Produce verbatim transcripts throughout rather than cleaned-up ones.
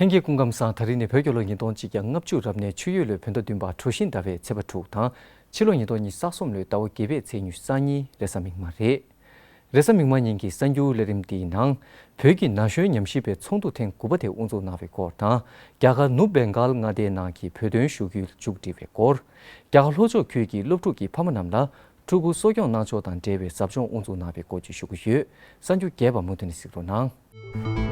ལྷན་རྒྱས་སྐུ་ཁམས་བཟང་། ད་རིང་ནི་བོད་རྒྱལ་ལོ་ཉིས་སྟོང་གཅིག་བརྒྱ་ལྔ་བཅུ་རབ་གནས་ཆུ་ཡོས་ལོའི་བོད་ཟླ་བདུན་པ་གྲོ་བཞིན་ཟླ་བའི་ཚེས་པ་དྲུག་དང་། ཕྱི་ལོ་ཉིས་སྟོང་ཉི་ཤུ་རྩ་གསུམ་ལོའི་ཟླ་བ་བརྒྱད་པའི་ཚེས་ཉི་ཤུ་རྩ་གཉིས་རེས་གཟའ་མིག་དམར་རེད། རེས་གཟའ་མིག་དམར་ཉིན་གྱི་གསར་འགྱུར་ལས་རིམ་འདིའི་ནང་། བོད་ཀྱི་ན་གཞོན་ཉམས་ཞིབ་པའི་ཚོགས་འདུ་ཐེངས་དགུ་པ་དེ་དབུ་འཛུགས་གནང་བའི་སྐོར་དང་། རྒྱ་གར་ནུབ་བེང་གཱལ་མངའ་སྡེའི་ནང་གི་བོད་དོན་ཞུ་སྐུལ་མཇུག་སྒྲིལ་བའི་སྐོར། རྒྱ་གར་ལྷོ་ཕྱོགས་ཁུལ་གྱི་སློབ་ཕྲུག་གི་ཕ་མ་རྣམས་ལ་ཕྲུ་གུ་གསོ་སྐྱོང་གནང་ཕྱོགས་དང་འབྲེལ་བའི་ཟབ་སྦྱོང་དབུ་འཛུགས་གནང་བའི་སྐོར་བཅས་ཞུ་གི་ཡོད། གསར་འགྱུར་རྒྱས་པ་མུ་མཐུད་ནས་གཟིགས་རོགས་གནང་།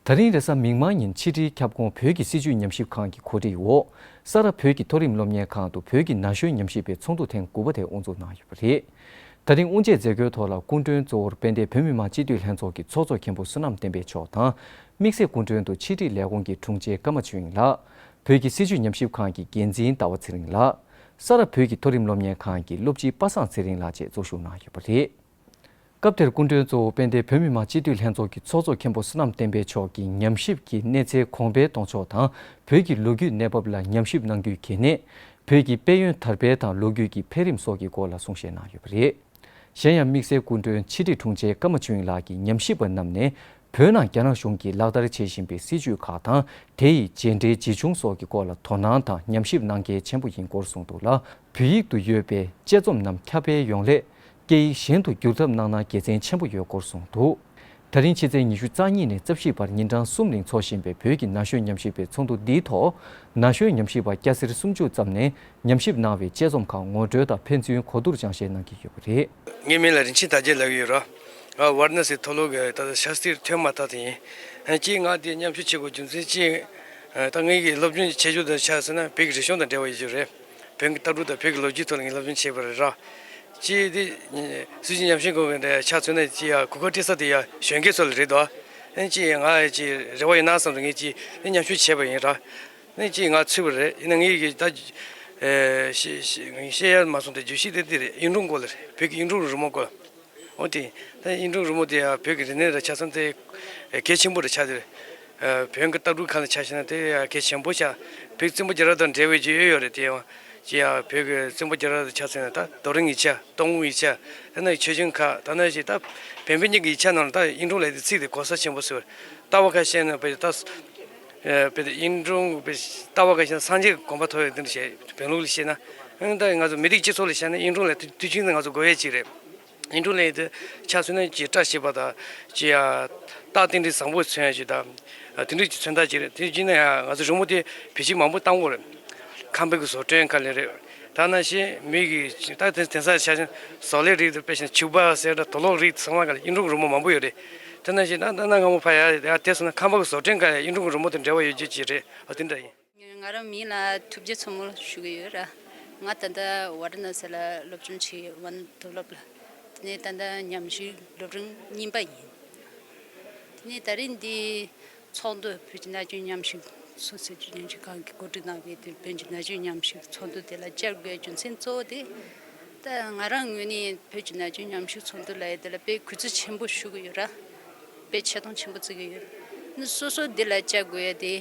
ད་རིང་རེས་གཟའ་མིག་དམར་ཉིན་ཕྱི་དྲིལ་ཁྱབ་ཁོངས་བོད་ཀྱི་སྲིད་བྱུས་ཉམས་ཞིབ་ཁང་གི་གོ་སྒྲིག་འོག་ས་རཱ་བོད་ཀྱི་མཐོ་རིམ་སློབ་གཉེར་ཁང་དུ་བོད་ཀྱི་ན་གཞོན་ཉམས་ཞིབ་པའི་ཚོགས་འདུ་ཐེངས་དགུ་པ་དེ་དབུ་འཛུགས་གནང་ཡོད་པ་རེད། ད་རིང་དབུ་འབྱེད་མཛད་སྒོའི་ཐོག་ལ་སྐུ་མགྲོན་གཙོ་བོར་དཔལ་ལྡན་བོད་མི་མང་སྤྱི་འཐུས་ལྷན་ཚོགས་ཀྱི་ཚོགས་གཙོ་མཁན་པོ་བསོད་ནམས་བསྟན་འཕེལ་མཆོག་དང་། དམིགས་བསལ་སྐུ་མགྲོན་དུ་ཕྱི་དྲིལ་ལས་ཁུངས་ཀྱི་དྲུང་ཆེ་ཀརྨ་ཆོས་དབྱིངས་ལགས། བོད་ཀྱི་སྲིད་བྱུས་ཉམས་ཞིབ་ཁང་གི་འགན་འཛིན་ཟླ་བ་ཚེ་རིང་ལགས། ས་རཱ་བོད་ཀྱི་མཐོ་རིམ་སློབ་གཉེར་ཁང་གི་སློབ་སྤྱི་པ་སངས་ཚེ་རིང་ལགས་བཅས་གཙོ་བཞུགས་གནང་ཡོད་པ་རེད། སྐབས་དེར་སྐུ་མགྲོན་གཙོ་བོ་དཔལ་ལྡན་བོད་མི་མང་སྤྱི་འཐུས་ལྷན་ཚོགས་ཀྱི་ཚོགས་གཙོ་མཁན་པོ་བསོད་ནམས་བསྟན་འཕེལ་མཆོག་གིས་ཉམས་ཞིབ་ཀྱི་གནས་ཚད་གོང་འཕེལ་གཏོང་ཕྱོགས་དང་བོད་ཀྱི་ལོ་རྒྱུས་གནས་བབ་ལ་ཉམས་ཞིབ་གནང་རྒྱུའི་གལ་གནད། བོད་ཀྱི་དཔལ་ཡོན་དར་སྤེལ་དང་ལོ་རྒྱུས་ཀྱི་འཕེལ་རིམ་སོགས་ཀྱི་སྐོར་ལ་གསུང་བཤད་གནང་ཡོད་པ་རེད། གཞན་ཡང་དམིགས་བསལ་སྐུ་མགྲོན་ཕྱི་དྲིལ་དྲུང་ཆེ་ཀརྨ་ཆོས་དབྱིངས་ལགས་ཀྱིས་ཉམས་ཞིབ་པ་རྣམས་ནས་བོད་ནང་རྒྱ་ནག་གཞུང་གིས་ལག་བསྟར་བྱེད་བཞིན་པའི་སྲིད་བྱུས་ཁག་དང་དེ་ཡི་རྗེས་འབྲས་ཇི་བྱུང་སོགས་ཀྱི་སྐོར་ལ་དོ་སྣང་དང་ཉམས་ཞིབ་གནང་གལ་ཆེན་པོ་ཡིན་སྐོར་གསུངས་འདུག་ལ། བོད་ཡིག་ཏུ་ཡོད་པའི་དཔྱད་རྩོམ་རྣམས་ཁྱབ་སྤེལ་ཡོང་སླད་སྐད་ཡིག་གཞན་དུ་བསྒྱུར་ཐབས་གནང་ན་དགེ་མཚན་ཆེན་པོ་ཡོད་སྐོར་གསུངས་འདུག་ད་རིང་ཕྱི་ཚེས་ཉི་ཤུ་རྩ་གཉིས་ནས་རྩ་བཞི་བར་ཉིན་གྲངས་གསུམ་རིང་འཚོགས་བཞིན་པའི་བོད་ཀྱི་ན་གཞོན་ཉམས་ཞིབ་པའི་ཚོགས་འདུ་འདིའི་ཐོག་ན་གཞོན་ཉམས་ཞིབ་པ་སྐྱ་སེར་སུམ་ཅུ་ཙམ་ནས་ཉམས་ཞིབ་གནང་བའི་དཔྱད་རྩོམ་ཁག་ངོ་སྤྲོད་དང་ཕན་ཚུན་གོ་བསྡུར་སྦྱང་བཤད་གནང་གི་ཡོད་པ་རེད། ངའི་མིང་ལ་རིན་ཆེན་དར་རྒྱས་ལབ་ཀྱི་ཡོད་ར། ང་ཝཱ་ར་ཎ་སི་མཐོ་སློབ་ཀྱི་ད་ལྟ་ཤ་སྟག་ཐོན་མ་ཐག་དེ་ཡིན། གཅིག་ང་དེ་མཉམ་ཞུགས་བྱེད་དགོས་རྒྱུ་མཚན་གཅིག་ད་ངའི་གི་སློབ་སྦྱོང་བྱེད་རྒྱུ་དང་ཆ་མཚོན་ན་བོད་ཀྱི་རིག་གཞུང་དང་འབྲེལ་བ་ཡོད་རྒྱུ་རེད། བོན་གྱི་ལྟ་གྲུབ་དང་བོད་ཀྱི་ལོ་རྒྱུས་ཐོག་ལ་ངས་སློབ་སྦྱོང་བྱས་པ་རེད་ར། གཅིག་དེ་སྲིད་བྱུས་ཉམས་ཞིབ་ཁང་གི་ཆ་མཚོན་ན་གཅིག་ཡ་གོ་སྐབས་སྤྲད་ས་དེ་ཡ་གཞོན་སྐྱེས་ཚོ་ལ་རེད་དོ། ཨ་གཅིག་ང་གཅིག་རེ་བ་ཡོད་ན་བསམ་སོང་། ངས་གཅིག་དེ་མཉམ་ཞུགས་བྱས་པ་ཡིན་ར། ཨ་གཅིག་ང་ཚུད་པ་རེད། ཡིན་ན་ངས་གི་ད་བཤད་ཡ་མ་སོང་། དེ་བརྗོད་གཞི་དེ་དེ་རེད། གཡུང་དྲུང་སྐོར་ལ་རེད། བོད་ཀྱི་གཡུང་དྲུང་རི་མོ་སྐོར། འོ་དེ། ད་གཡུང་དྲུང་རི་མོ་དེ་ཡང་བོད་ཀྱི་རིག་གནས་དང་ཆ་ཚང་དེ་གལ་ཆེན་པོ་རེད་ཆགས་དེ། བོན་གྱི་ལྟ་གྲུབ་ཁག་ལ་ཆ་བཞག་ན་དེ་ཡང་གལ་ཆེན་པོ་ཆགས། བོད་བཙན་པོ་རྒྱ་རབས་དང་འབྲེལ་བའི་རྒྱུས་ཡོད་ཡོད་རེད། དེ་ཡང་ཅི་ཡང་བོད་ཀྱི་བཙན་པོ་རྒྱ་རབས་དང་ཆ་མཚོན་ན་ད་རྡོ་རིང་ཡིག་ཆ། སྟོང་ཨུན་ཡིག་ཆ། དེ་ནས་ཆོས་འབྱུང་ཁག། ད་ནང་བཞིན་ད་བོན་བོན་གཉིས་ཀྱི་ཡིག་ཆ་ནང་ལ་ད་གཡུང་དྲུང་ལབ་དེ་ཚིག་དེ་གོ་ས་ཆེན་པོ་བཟོས། ལྟ་བ་ཁ་ཤས་ན་བོད་ད་བོད་གཡུང་དྲུང་བོད་ལྟ་བ་ཁ་ཤས་ན་སངས་རྒྱས་ཀྱི་གོ་འཕང་ཐོབ་ཡོད་དེ་འདྲ་བཤད། བོན་ལུགས་ལ་བཤད་ན། ཨང་ད་ང་ཚོ་མི་རིགས་སྤྱི་ཚོགས་ལ་བཤད་ན་གཡུང་དྲུང་ལབ་དེ་དུས་རྒྱུན་དུ་ང་ཚོ་དགོས་ཡས་ཅིག་རེད། ཡིན་འགྲོ་ལས་དེ་ཆ་མཚོན་ན་ཅིག་བཀྲ་ཤིས་པ་དང་ཅིག་ཡ་རྟགས་རྟེན་འབྲེལ་བཟང་པོ་མཚོན་ཡ་ཅིག་དང་། དེ་འདྲ་ཅིག་མཚོན་རྟགས་ཅིག་རེད། དེ་བྱས་ན་ཡང་ང་ཚོ་རི་མོ་དེ་བེད་སྤྱོད་མང་པོ་བཏང་དགོས་རེད། ཁམས་པའི་གི་བཟོ་སྐྲུན་ཁག་ལ་རེད། ད་ནང་བཞིན་མི་གི་ད་དེ་དེང་སང་ཆ་བཞག་བཟོ་ལས་རིགས་དེ་དཔེ་བཞག་ན་བྱུག་པ་ཟེར་ན་དུག་ལོག་རིགས་ཚང་མ་ག་ལ་གཡུང་དྲུང་རི་མོ་མང་པོ་ཡོད་རེད། དེ་ནང་བཞིན་ད་ད་ནང་སྔ་མོ་ཕ་ཡ་ཡ་དེ་སོང་ན་ཁམས་པ་གི་བཟོ་སྐྲུན་ཁག་ཡ་གཡུང་དྲུང་གི་རི་མོ་དང་འབྲེལ་བ་ཡོད་རྒྱུ་ཅིག་རེད། ཨ་དེ་འདྲ་ཡིན། ང་རང་མིང་ལ་ཐུབ་རྒྱ་མཚོ་མོ་ཞུ་གི་ཡོད་ར། ང་ད་ལྟ་ཝཱ་ར་ཎ་སི་ལ་སློབ་སྦྱོང་བྱེད་ཡོད། ཝན་དུ་སློབ་ལ། དེ་ནས་ད་ལྟ་ཉམས་ཞིབ་སློབ་རིམ་གཉིས་པ་ཡིན། དེ་ནས་ད་རིང་འདི་ཚོགས་འདུ་བོད་ཀྱི་ན་གཞོན་ཉམས་ཞིབ་ཚོགས་སྲིད་ཀྱི་ཉམས་ཞིབ་ཁང་གིས་གོ་སྒྲིག་གནང་བའི་དེ་བོད་ཀྱི་ན་གཞོན་ཉམས་ཞིབ་ཚོགས་འདུ་དེ་ལ་བཅར་དགོས་རྒྱུ་མཚན་གཙོ་བོ་དེ། ད་ང་རང་ངོས་ནས་བོད་ཀྱི་ན་གཞོན་ཉམས་ཞིབ་ཚོགས་འདུ་ལབ་ཡ་དེ་ལ་དཔེ་གུས་བརྩི་ཆེན་པོ་ཞུ་གི་ཡོད་ར། དཔེ་ཆེ་མཐོང་ཆེན་པོ་བརྩི་གི་ཡོད། ནི་སོ་སོ་འདི་ལ་བཅར་དགོས་ཡ་དེ།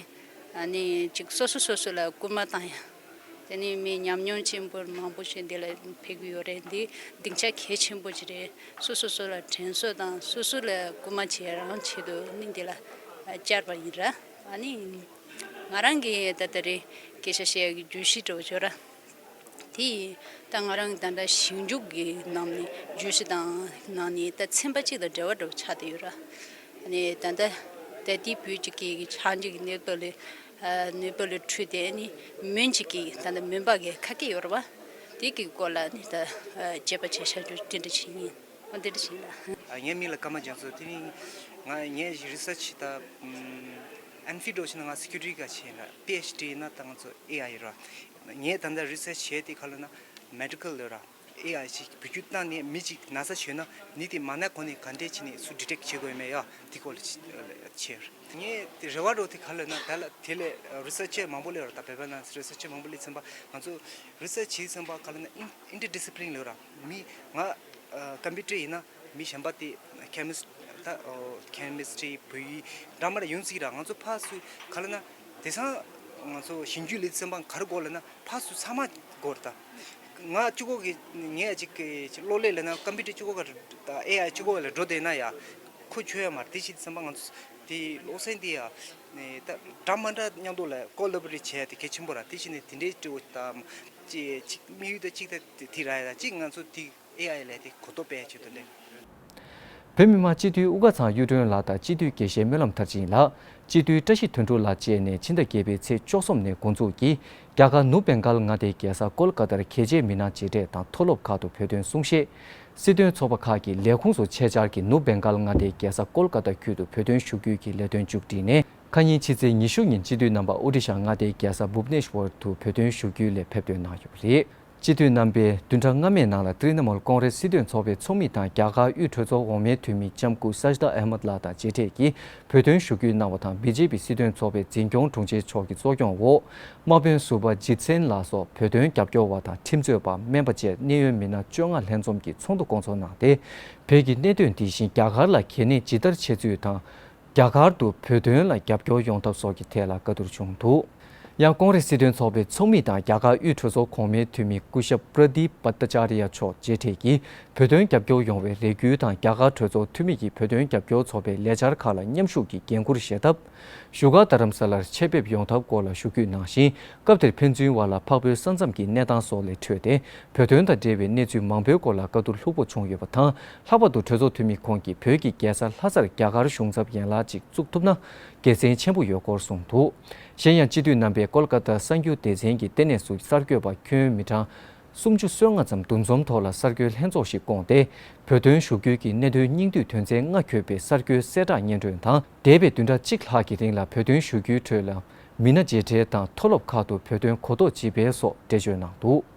ཨ་ནི་ཅིག་སོ་སོ་སོ་སོ་ལ་སྐུལ་མ་བཏང་ཡ། དེ་ནི་མི་ཉམས་མྱོང་ཆེན་པོ་མང་པོ་ཞིག་འདི་ལ་ཕེབས་ཀྱི་ཡོད་རེད། འདི་སྡིངས་ཆ་གལ་ཆེན་པོ་ཅིག་རེད། སོ་སོ་སོ་ལ་དྲན་གསོ་དང་སོ་སོ་ལ་སྐུལ་མ་བྱེད་རང་ཆེད་དུ་ནི་འདི་ལ་བཅར་བ་ཡིན་ར། ཨ་ནི་ང་རང་གི་ད་ལྟ་རེ་སྐད་ཆ་བཤད་ཡ་གི་བརྗོད་གཞི་འདྲ་བོ་ཅིག་ཡོད་ར། དེ་ཡིས་ད་ང་རང་ད་ལྟ་ཞིབ་འཇུག་གི་ནང་ནས་བརྗོད་གཞི་དང་ནང་ནས་ད་ཚན་པ་གཅིག་དང་འབྲེལ་བ་འདྲ་བོ་ཆགས་བསྡད་ཡོད་ར། ཨ་ནི་ད་ལྟ་ད་ལྟའི་བོད་ཀྱི་སྐད་ཀྱི་ཆགས་འཇིག་གི་གནས་བབ་ལས་གནས་བབ་ལས་འཕྲོས་ཏེ་ཨ་ནི་མོན་གྱི་སྐད་ད་ལྟ་མོན་པ་གི་ཁ་སྐད་ཡོད་ར་བ། དེ་གི་སྐོར་ལ་ནི་ད་དཔྱད་པ་བྱས་བྱ་རྒྱུ་དེ་འདྲ་བྱས་ཡིན། འོ་དེ་འདྲ་བྱས་ཡིན་ལ། ཨ། ངའི་མིང་ལ་ཀརྨ་རྒྱ་མཚོ། དེ་རིང་ང་ངའི་རི་སར་ཆི་ད་ཨེམ་ཕིལ་འདྲ་བོ་བྱས་ན་ང་སི་ཁིའུ་རི་ཊི་ག་བྱས་ན། པི་ཨེཆ་ཌི་ཡིན་ན་ད་ང་ཚོ་ཨེ་ཨའི་ར། ངས་ད་ལྟ་རི་སར་ཆི་བྱས་དེ་ག་ལབ་ན་མེ་ཌི་ཀལ་ལ་ར། ཨེ་ཨའི་ཅིག་བེད་སྤྱོད་བཏང་ནས་མི་ཅིག་ན་ཚ་བྱུང་ན་ནི་དེ་མ་ན་གོང་ནས་ག་འདྲས་བྱས་ནས་སུ་ཌི་ཊེག་བྱེད་དགོས་ཡོད་མེད་ཡ་དེ་སྐོར་ལ་བྱས། ངས་དེ་རེ་བ་འདྲ་བོ་དེ་ག་ལབ་ན་ད་ལ་དེ་ལས་རི་སར་ཆི་མང་པོ་སླེབས་ར། ད་བོད་པ་ནང་རི་སར་ཆི་མང་པོ་སླེབས་ཚར་བ། ང་ཚོ་རི་སར་ཆི་བྱས་ཚར་བ་ག་ལབ་ན་ཨིན་ཨིན་ཊར་ཌི་སི་པི་ལིན་ལབ་ར། མི་ང་ཀམ་པིའུ་ཊར་ཡིན་ན་མི་གཞན་པ་དེ་ཁེ་མིས་ ད་ཁེ་མི་སི་ཊི་རི་བོད་ཡིག་འདྲ་མི་འདྲ་ཡོང་སྲིད་ར། ང་ཚོ་ཕར་ཚུར་ག་ལ་ན་དེང་སང་ང་ཚོ་ཞིབ་འཇུག་ལས་ཚན་པ་ག་རེ་དགོས་ལབ་ན་ཕར་ཚུར་ཚང་མ་དགོས་རེད་ད། ང་གཅིག་པོ་གི་ངས་ཅིག་གི་ཅིག་གློག་ཀླད་ལབ་ན་ཀམ་པུ་ཊར་གཅིག་པོ་ག་ད་ཨེ་ཨའི་གཅིག་པོ་ལ་འགྲོ་བསྡད་ན་ཡ་ཁོ་ཆོད་ཡ་མ་རེད། དེ་བྱེད་དུས་ཙམ་པ་ང་ཚོ་དེ་སློབ་ཚན་དེ་ཡ་ནས་ད་འདྲ་མི་འདྲ་མཉམ་དུ་ལ་ཀོ་ལ་བོ་རེ་ཊི་བྱས་ཏེ་གལ་ཆེན་པོ་ར། དེ་བྱས་ནས་དེ་འདྲའི་སྤྲོ་བོ་དང་ཅིག་ཅིག་དམིགས་ཡུལ་ད་གཅིག་ད་དེ་ར་ཡ་ད་གཅིག་ང་ཚོ་དེ་ཨེ་ཨའི་ལ་དེ་གོ་རྟོགས་སྤེལ་ཡ་ཆེད་དུ་ལས། བོད་མི་མང་སྤྱི་འཐུས་དབུ་དཀར་ཚང་གཡུ་སྒྲོན་ལགས་དང་སྤྱི་འཐུས་དགེ་བཤེས་སྨོན་ལམ་མཐར་ཕྱིན་ལགས། སྤྱི་འཐུས་བཀྲ་ཤིས་དོན་གྲུབ་ལགས་བཅས་ནས་ཕྱི་ཟླ་བརྒྱད་པའི་ཚེས་བཅུ་གསུམ་ནས་འགོ་འཛུགས་ཀྱིས་རྒྱ་གར་ནུབ་བེང་གཱལ་མངའ་སྡེའི་རྒྱལ་ས་ཀོལ་ཀ་ཏར་གྱེས་ཆེད་མི་སྣ་མཇལ་འཕྲད་དང་མཐོ་སློབ་ཁག་ཏུ་བོད་དོན་གསུང་བཤད། སྲིད་དོན་ཚོགས་པ་ཁག་གི་ལས་ཁུངས་སུ་ཆེད་བཅར་གྱིས་ནུབ་བེང་གཱལ་མངའ་སྡེའི་རྒྱལ་ས་ཀོལ་ཀ་ཏར་ཁུལ་དུ་བོད་དོན་ཞུ་སྐུལ་གྱི་ལས་དོན་མཇུག་བསྒྲིལ་ནས། ཁ་ཉིན་ཕྱི་ཚེས་ཉི་ཤུ་ཉིན་སྤྱི་འཐུས་རྣམ་པ་ཨོ་ཌི་ཤ་མངའ་སྡེའི་རྒྱལ་ས་བུབ་ནེ་ཤ་ཝར་དུ་བོད་དོན་ཞུ་སྐུལ་ལ་ཕེབས་ཐོན་གནང་ཡོད་པ་རེད། སྤྱི་འཐུས་རྣམ་པས་བདུན་ཕྲག་སྔ་མའི་ནང་ལ་ཏྲི་ན་མུལ་ཀོང་རེས་སྲིད་དོན་ཚོགས་པའི་ཚོགས་མི་དང་རྒྱ་གར་དབུས་གྲོས་ཚོགས་འོག་མའི་འཐུས་མི་ལྕམ་སྐུ་ས་ཞི་ད་ཨེ་མད་ལགས་དང་མཇལ་འཕྲད་ཀྱིས་བོད་དོན་ཞུ་སྐུལ་གནང་བ་དང་། བི་ཇེ་པི་སྲིད་དོན་ཚོགས་པའི་འཛིན་སྐྱོང་དྲུང་ཆེ་མཆོག་གི་གཙོ་སྐྱོང་འོག་དམག་དཔོན་ཟུར་པ་ཇིད་སེན་ལགས་སོགས་བོད་དོན་རྒྱབ་སྐྱོར་བ་དང་ཁྲིམས་རྩོད་པ། སྨན་པ་བཅས་གནད་ཡོད་མི་སྣ་བཅོ་ལྔ་ལྷན་འཛོམས་ཀྱིས་ཚོགས་འདུ་སྐོང་ཚོགས་གནང་སྟེ། བོད་ཀྱི་གནད་དོན་འདི་བཞིན་རྒྱ་གར་ལ་གལ་གནད་ཇི་ལྟར་ཆེ་ཚུལ་དང་། རྒྱ་གར་དུ་བོད་དོན་ལ་རྒྱབ་སྐྱོར་ཡོང་ཐབས་སོགས་ཀྱི་ཐད་ལ་བཀའ་བསྡུར་བྱུང་འདུག། ཡང་ཀོང་རེས་སྲིད་དོན་ཚོགས་པའི་ཚོགས་མི་དང་རྒྱ་གར་དབུས་གྲོས་ཚོགས་གོང་མའི་འཐུས་མི་སྐུ་ཞབས་པྲ་དིབ་བྷ་ཏ་ཅཱ་རི་ཡ་མཆོག་མཇལ་འཕྲད་ཀྱིས་བོད་དོན་རྒྱབ་སྐྱོར་ཡོང་བའི་ལས་འགུལ་དང་། རྒྱ་གར་གྲོས་ཚོགས་འཐུས་མི་གིས་བོད་དོན་རྒྱབ་སྐྱོར་ཚོགས་པའི་ལས་འཆར་ཁག་ལ་མཉམ་ཞུགས་ཀྱིས་འགན་འཁུར་བཞེས་ཐབས། བཞུགས་སྒར་རྡ་རམ་ས་ལར་ཆེད་ཕེབས་ཡོང་ཐབས་སྐོར་ལ་ཞུ་སྐུལ་གནང་ཞིང་། སྐབས་དེར་ཕན་ཚུན་བར་ལ་འཕགས་བོད་ས་མཚམས་ཀྱི་གནས་སྟངས་སོགས་ལས་འཕྲོས་ཏེ། བོད་དོན་དང་འབྲེལ་བའི་གནས་ཚུལ་མང་པོའི་སྐོར་ལ་བཀའ་བསྡུར་ལྷུག་པོ་བྱུང་ཡོད་པ་དང་། ལྷག་པར་དུ་གྲོས་ཚོགས་འཐུས་མི་ཁོང་གིས་བོད་ཀྱི་རྒྱལ་ས་ལྷ་སར་རྒྱ་གར་གཞུང་ཚབ་ཡན་ལག་ཅིག་བཙུགས་ཐུབ་ན་དགེ་མཚན་ཆེན་པོ་ཡོད་སྐོར་གསུངས་འདུག། གཞན་ཡང་སྤྱི་འཐུས་རྣམ་པས་ཀོལ་ཀ་ཏ་གསར་འགྱུར་སྡེ་ཚན་གྱི་ལྟེ་གནས་སུ་གསར་འགོད་པ་ཁྱོན་མི་གྲངས་སུམ་ཅུ་སོ་ལྔ་ཙམ་འདུ་འཛོམས་ཐོག་ལ་གསར་འགོད་ལྷན་ཚོགས་ཤིག་བསྐོངས་ཏེ། བོད་དོན་ཞུ་སྐུལ་གྱི་གནད་དོན་སྙིང་བསྡུས་དོན་ཚན་ལྔ་འཁོད་པའི་གསར་འགོད་གསལ་བསྒྲགས་སྙན་སྒྲོན་དང་། འདས་པའི་བདུན་ཕྲག་གཅིག་ལྷག་གི་རིང་ལ་བོད་དོན་ཞུ་སྐུལ་ཁྲོད་ལ་མི་སྣ་མཇལ་འཕྲད་དང་མཐོ་སློབ་ཁག་ཏུ་བོད་དོན་གོ་རྟོགས་ཇི་སྤེལ་སོགས་འགྲེལ་བརྗོད་གནང་འདུག།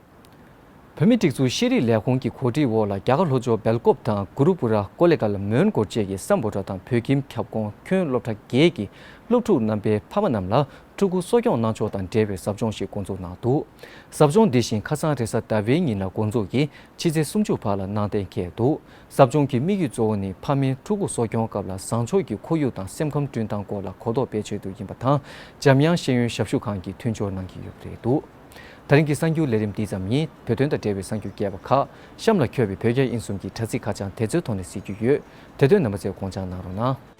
བོད་མིའི་སྒྲིག་འཛུགས་ཤེས་རིག་ལས་ཁུངས་ཀྱི་གོ་སྒྲིག་འོག་ལ་རྒྱ་གར་ལྷོ་ཕྱོགས་སྦེལ་ཀོབ་དང་གུ་རུ་པུ་ར་ཀོ་ལེ་གྷལ་མོན་གྷོ་བཅས་ཀྱི་སམ་བྷོ་ཊ་དང་བོད་ཁྱིམ་ཁྱབ་ཁོངས་ཁྱོན་སློབ་གྲྭ་བརྒྱད་ཀྱི་སློབ་ཕྲུག་རྣམ་པའི་ཕ་མ་རྣམས་ལ་ཕྲུ་གུ་གསོ་སྐྱོང་གནང་ཕྱོགས་དང་འབྲེལ་བའི་ཟབ་སྦྱོང་ཞིག་འགོ་འཛུགས་གནང་འདུག། ཟབ་སྦྱོང་འདི་བཞིན་ཁ་སང་རེས་གཟའ་ཟླ་བའི་ཉིན་ལ་འགོ་འཛུགས་ཀྱིས་ཕྱི་ཚེས་སུམ་ཅུ་བར་ལ་གནང་གཏན་འཁེལ་འདུག། ཟབ་སྦྱོང་གི་དམིགས་ཡུལ་གཙོ་བོ་ནི་ཕ་མའི་ཕྲུ་གུ་གསོ་སྐྱོང་སྐབས་ལ་བཟང་ཕྱོགས་ཀྱི་ཁོར་ཡུག་དང་སེམས་ཁམས་བསྐྲུན་སྟངས་སྐོར་ལ་གོ་རྟོགས་སྤེལ་ཆེད་དུ་ཡིན་པ་དང་། འཇམ་དབྱངས་ཤེས་ཡོན་ཞབས་ཞུ་ཁང་གིས་མཐུན་སྦྱོར་གནང་གི་ཡོད་པ་རེད་འདུག། ད་རིང་གི་གསར་འགྱུར་ལས་རིམ་འདི་ཙམ་ཡིན། བོད་དོན་དང་འབྲེལ་བའི་གསར་འགྱུར་རྒྱས་པ་ཁག་གཤམ་ལ་འཁོད་པའི་བོད་རྒྱ་དབྱིན་གསུམ་གྱི་དྲ་ཚིགས་ཁ་བྱང་དེ་ཚོའི་ཐོག་ནས་གཟིགས་རྒྱུ་ཡོད། དེ་དོན་རྣམ་པ་ཚོས་དགོངས་འཇགས་གནང་རོགས་གནང་།